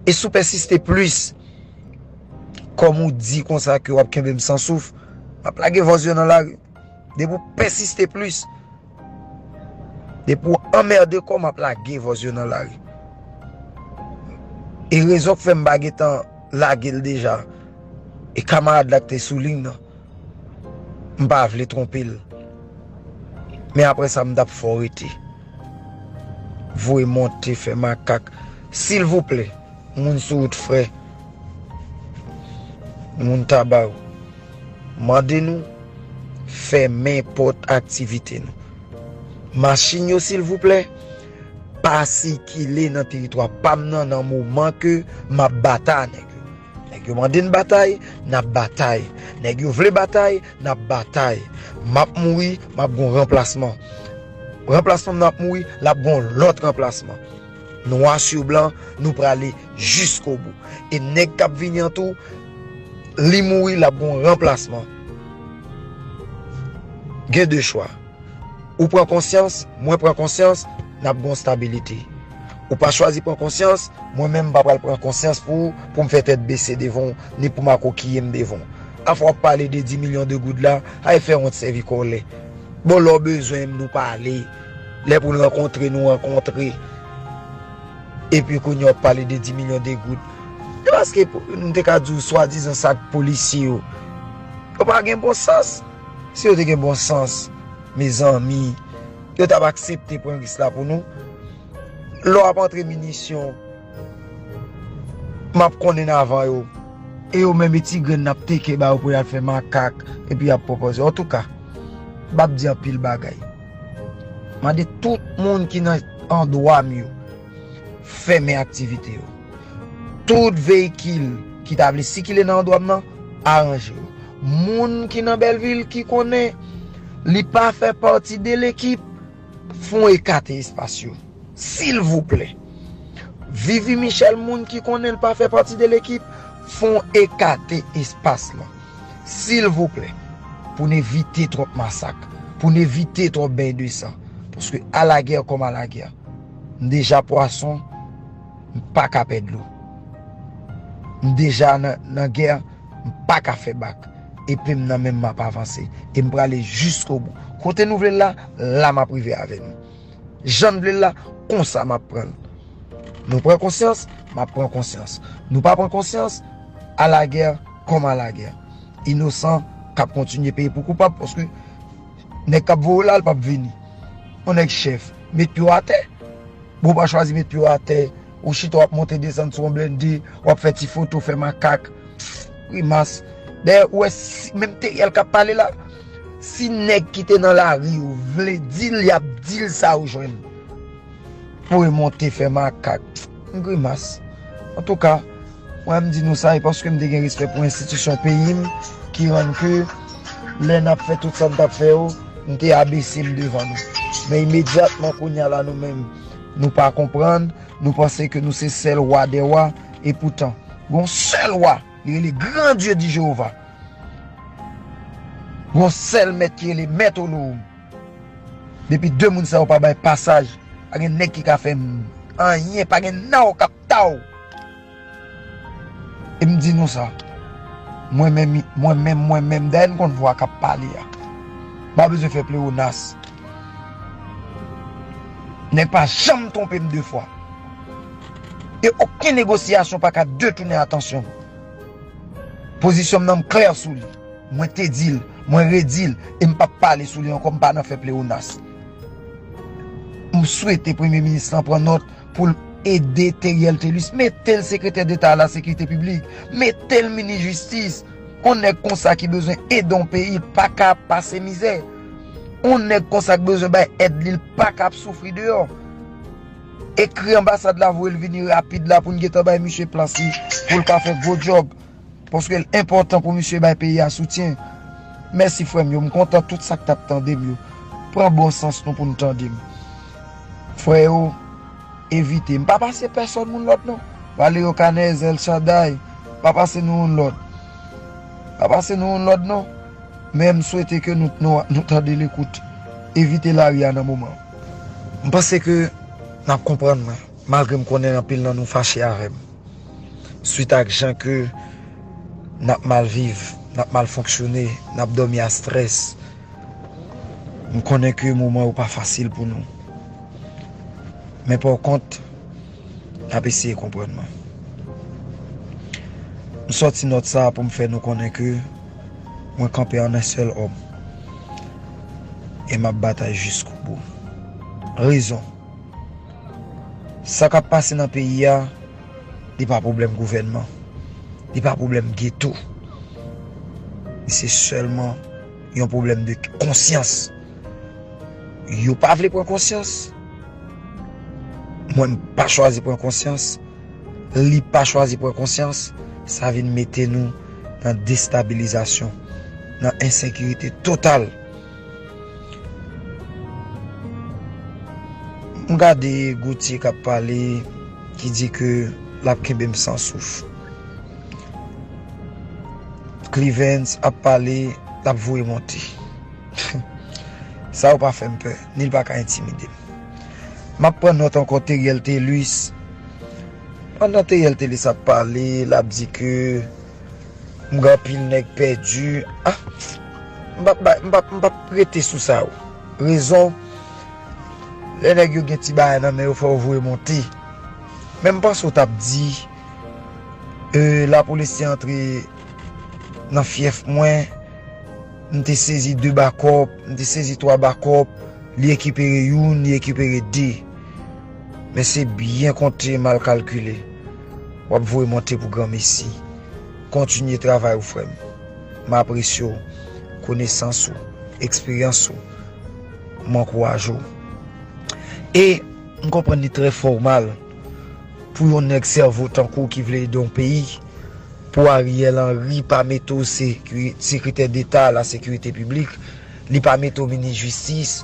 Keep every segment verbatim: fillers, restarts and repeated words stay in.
E si w pèsiste plis, kòm ou di konsa ke w ap kenbe m san souf, m ap lage vòz yo nan lari. Depi w pèsiste plis, depi w anmède kò w, m ap lage vòz yo nan lari. E rezon k fè m pa gentan lage l deja, e kamarad la k te sou liy nan, m pa vle twonpe l. Men apre sa, m t ap fè w rete. Voye monte, fè makak. Silvouplè, moun sou wout frè, moun Taba yo, mande nou fèmen pòt aktivite nou. Machin yo, silvouplè, pa sikile nan teritwa pa m nan, nan moman ke m ap batay ak nèg yo. Nèg yo mande n batay, n ap batay. Nèg yo vle batay, n ap batay. M ap mouri, m ap gon ranplasman. Ranplasman m nan ap mouri, l ap gon lòt ranplasman. Nwa sou blan, nou prale jiskobou. E nèg k ap vini an tou, li mouri, l ap gon ranplasman. Gen de chwa. Ou pran konsyans, mwen pran konsyans, n ap gon stabilite. Ou pa chwazi pran konsyans, mwen menm m pa pral pran konsyans pou, pou m fè tèt bese devan w, ni pou m akokiye m devan w. Afwa w ap pale de dis milyon de goud la, ay fè wont sèvi kòlè. Bon, lè w bezwen m, nou pale. Lè pou n rankontre, nou rankontre. Epi kounye a w ap pale de dis milyon de goud. E paske pou, nou te ka di w swadizan sa k polisye yo. Yo pa gen bon sans. Si yo te gen bon sans, mezanmi, yo t ap aksepte pran risk la pou nou. Lè w ap antre minisyon, m ap konnen avan yo. E yo menm e ti grenn n ap teke ba yo pou y al fè makak, epi y ap pwopoze. Antouka, m ap di anpil bagay. Mande tout moun ki nan andwa m yo, fèmen aktivite yo. Tout veyikil ki ta vle sikile nan andwa m nan, aranje yo. Moun ki nan Bèlvil ki konnen li pa fè pati de lekip, fè w ekate espas yo. Silvouplè. Vivi Michel, moun ki konnen l pa fè pati de lekip, fè w ekate espas lan. Silvouplè. Pou n evite twòp masak. Pou n evite twòp beny de san. Paske à la guerre comme à la guerre. M deja pwason, m pa ka pè dlo. M deja nan, nan gè, m pa ka fè bak. Epe m nan men m, m ap avanse. E m prale jiskobou. Kote nou vle l la, la m ap rive avè nou. Jan n vle l la, konsa m ap pran l. Nou pran konsyans, m ap pran konsyans. Nou pa pran konsyans, à la guerre comme à la guerre. Inosan k ap kontinye peye pou koupab, paske nèg k ap voye w la, l p ap vini. Yon nèg chèf, met pye w atè. Bon, w pa chwazi met pye w atè, ou chita w ap monte desann sou yon blende, w ap fè ti foto, fè makak. Grimas. Dayè, ou wè, si, menm Teriel k ap pale la, si nèg ki te nan lari yo vle di l, y ap di l sa yo jwenn. Pou remonte fè makak. M grimas. Antouka, mwen m di nou sa, e paske m te gen respè pou enstitisyon peyi m, ki rann ke lè n ap fè tout sa n t ap fè yo, m te abese m devan nou. Men imedyatman kounye a la, nou menm, nou pa konprann, nou panse ke nou se sèl wa dè wa, e poutan, gon sèl wa, li rele Gran Dye di Jewova. Gon sèl mèt ki rele Mèt Olohoum. Depi de moun sa yo pa bay pasaj, pa gen nèg ki ka fè m anyen, pa gen naw k ap ta w. E m di nou sa, mwen menm, mwen menm, mwen menm, dayè n konn vwa k ap pale a. M pa bezwen fè plewonas. Nèg pa janm twonpe m de fwa. E okenn negosyasyon pa ka detounen atansyon m. Pozisyon m nan, m klè sou li. Mwen te di l, mwen redi l, e m p ap pale sou li ankò, m pa nan fè plewonas. M swete Premye Minis lan pran nòt pou l ede Teriel Thelus, mete l Sekretè Deta a la Sekirite Piblik, mete l Minis Jistis. Yon nèg konsa ki bezwen ede yon peyi, l pa ka ap pase mizè. Yon nèg konsa k bezwen bay èd li, l pa ka ap soufri deyò. Ekri anbasad la, voye l vini rapid la pou n gentan bay misye plas li, pou l ka fè gwo djòb. Paske l enpòtan pou misye bay peyi a soutyen. Mèsi frè m yo, m kontan tout sa k t ap tande m yo. Pran bon sans nou pou n tande m. Frè yo, evite. M pa pase pèsòn moun lòd non. Valerio Canez, El Shaddai, pa pase nou youn lòd. Pa pase nou youn lòd non. Men m swete ke nou, nou, nou tande lekout. Evite lari a nan moman. M panse ke n ap konprann mwen, malgre m konnen anpil nan nou fache avè m. swit ak jan ke n ap mal viv, n ap mal fonksyone, n ap dòmi a strès. M konnen ke moman yo pa fasil pou nou. Men pa kont, n ap eseye konprann mwen. M sòti nòt sa a pou m fè nou konnen ke mwen kanpe an en sèl òm. E m ap batay jiskobou. Rezon. Sa k ap pase nan peyi a, li pa pwoblèm gouvènman. Li pa pwoblèm geto. Li se sèlman yon pwoblèm de konsyans. Yo pa vle pran konsyans. Mwen, m pa chwazi pran konsyans. Li pa chwazi pran konsyans. Sa vin mete nou nan destabilizasyon, nan ensekirite total. M gade Gauthier k ap pale, ki di ke l ap kenbe m san souf. Cleavens ap pale, l ap voye monte. Sa yo pa fè m pè, ni l pa ka entimide m. M ap pran nòt ankò Teriel Thelus. Pandan Teriel Thelus ap pale, l ap di ke m gen anpil nèg pèdi. Ah, m p ap bay, m p ap, m p ap rete sou sa yo. Rezon, lè nèg yo gen ti bagay nan men yo, fò yo voye monte. Men m panse w t ap di, e, lapolis te antre nan fyèf mwen, m te sezi de bakòp, m te sezi twa bakòp, li rekipere youn, li rekipere de. Men se byen konte, mal kalkile. W ap voye monte pou granmesi. Kontinye travay ou, frè m. M apresye w, konesans ou, eksperyans ou. M ankouraje w. E m konprann li trè fòmal pou yon nèg sèvo tankou w ki vle ede yon peyi, pou Ariel Henry pa mete w sekri-, sekretè deta la sekirite piblik, li pa mete w minis jistis.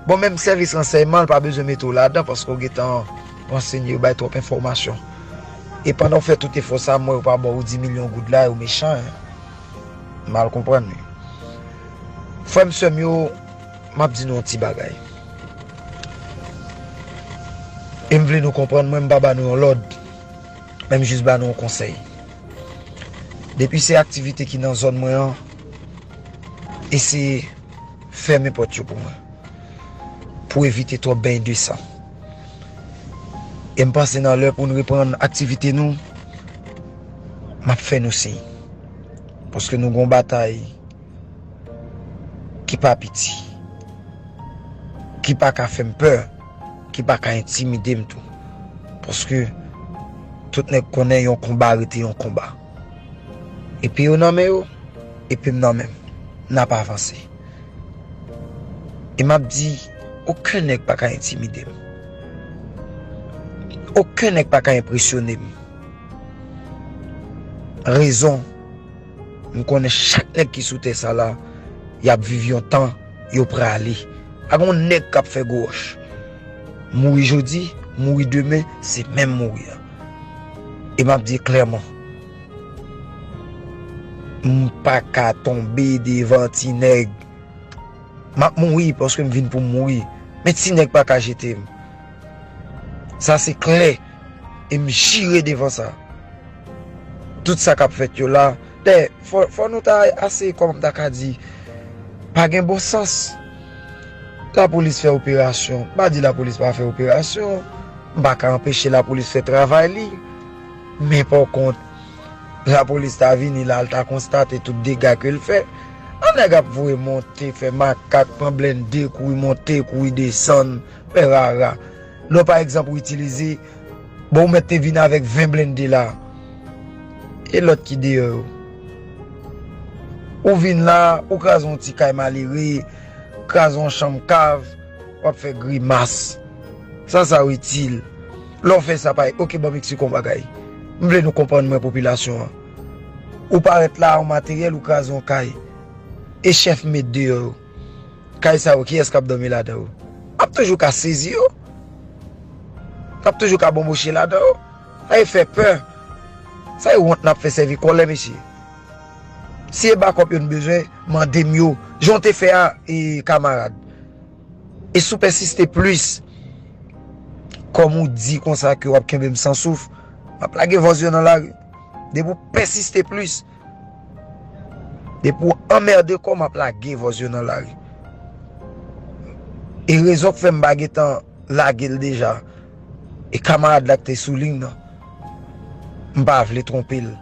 Bon, menm sèvis ransèyman, li pa bezwen mete w ladan paske w gentan ransenye, yo bay twòp enfòmasyon. E pandan w fè tout efò sa, m wè yo pa ba w di milyon goud la, yo mechan, en. Mal konprann wi. Frè m, sè m yo, m ap di nou yon ti bagay. E m vle nou konprann, mwen, m pa ba nou yon lòd, men m jis ba nou yon konsèy. Depi se aktivite ki nan zòn mwen an, eseye fèmen pòt yo pou mwen, pou evite twòp beny de san. E m panse nan lè pou n reprann aktivite nou, m ap fè nou siy. Paske nou gon batay ki pa piti, ki pa ka fè m pè, ki pa ka entimide m tou. Paske tout nèg konnen yon konba rete yon konba. Epi yo nan men yo, epi m nan men m. N ap avanse. E m ap di, okenn nèg pa ka entimide m. Okenn nèg pa ka enpresyone m. Rezon, m konnen chak nèg ki sou tè sa la, y ap viv yon tan, yo prale. Pa gen yon nèg k ap fè gwo wòch. Mouri jodi, mouri demen, se menm mouri a. E m ap di klèman, m pa ka tonbe devan ti nèg. M ap mouri paske m vin pou m mouri. Men ti nèg pa ka jete m. Sa se klè. E m jire devan sa. Tout sa k ap fèt yo la. Dayè, fò, fò nou ta ase, kòman m ta ka di, pa gen bon sans. Lapolis fè operasyon. M pa di lapolis pa fè operasyon. M pa ka anpeche lapolis fè travay li. Men pa kont, lapolis ta vini la, l ta konstate tout dega ke l fè. Yon nèg ap voye monte, fè makak, pran blende, kouri monte, kouri desann, fè rara. Lè w, pa egzanp, ou itilize, bon, ou mèt te vin avèk ven blende la. E lòt ki deyò yo? Ou vin la, ou kraze yon ti kay malere, kraze yon chanm kav, w ap fè grimas. Sa sa yo itil? Lè w fè sa, pa, oke, ban m eksplike yon bagay. M vle nou konprann mwen, popilasyon an. Ou parèt la, yon materyèl, ou kraze yon kay. E chèf met deyò yo. Kay sa yo, kiyès k ap dòmi ladan yo? M ap toujou ka sezi yo. M ap toujou ka bonboche ladan yo. Sa e fè pè. Sa e wont n ap fè sèvi kòlè, mesye. Si e bakòp yo n bezwen, mande m yo. Jan w te fè a, e, kamarad. E si w pèsiste plis, kòm ou di konsa ke w ap kenbe m san souf, m ap lage vòz yo nan lari. Depi w pèsiste plis, depi w anmède kò w, m ap lage vòs yo nan lari. E rezon k fè m pa gentan lage l deja, e kamarad la k te sou liy nan, m pa vle twonpe l.